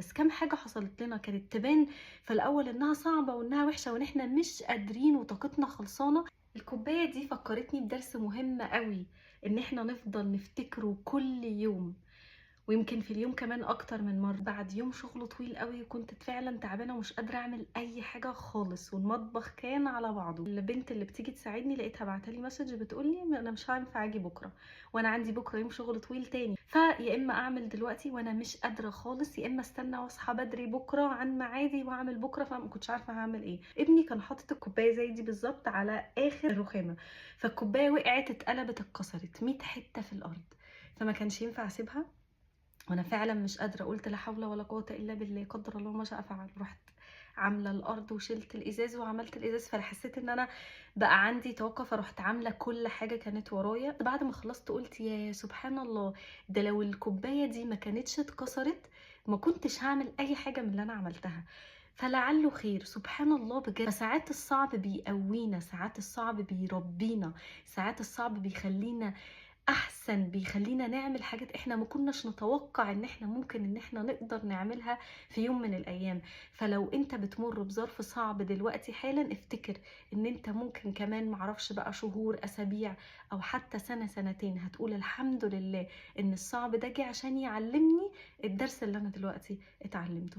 بس كام حاجة حصلت لنا كانت تبان في الأول إنها صعبة وإنها وحشة وإن إحنا مش قادرين وطاقتنا خلصانة. الكوباية دي فكرتني بدرس مهم قوي إن إحنا نفضل نفتكره كل يوم، ويمكن في اليوم كمان اكتر من مره. بعد يوم شغل طويل قوي وكنت فعلا تعبانه ومش قادره اعمل اي حاجه خالص، والمطبخ كان على بعضه. البنت اللي بتيجي تساعدني لقيتها بعتلي message بتقولي انا مش هينفع اجي بكره، وانا عندي بكره يوم شغل طويل تاني، فيا اما اعمل دلوقتي وانا مش قادره خالص، يا اما استنى واصحى بدري بكره عن ميعادي واعمل بكره. فما كنتش عارفه هعمل ايه. ابني كان حاطط الكوبايه زي دي بالظبط على اخر الرخامه، فالكوبايه وقعت اتقلبت اتكسرت 100 حته في الارض، فما كانش ينفع اسيبها وانا فعلا مش قادره. قلت لا حول ولا قوه الا بالله، قدر الله ما شاء فعل. رحت عامله الارض وشلت الازاز وعملت الازاز، فحسيت ان انا بقى عندي طاقه، فرحت عامله كل حاجه كانت ورايا. بعد ما خلصت قلت يا سبحان الله، ده لو الكوبايه دي ما كانتش اتكسرت ما كنتش هعمل اي حاجه من اللي انا عملتها، فلعله خير. سبحان الله بجد. ساعات الصعب بيقوينا، ساعات الصعب بيربينا، ساعات الصعب بيخلينا احسن، بيخلينا نعمل حاجات احنا ما كناش نتوقع ان احنا ممكن ان احنا نقدر نعملها في يوم من الايام. فلو انت بتمر بظرف صعب دلوقتي حالا، افتكر ان انت ممكن كمان معرفش بقى شهور، اسابيع، او حتى سنة سنتين هتقول الحمد لله ان الصعب ده جه عشان يعلمني الدرس اللي انا دلوقتي اتعلمته.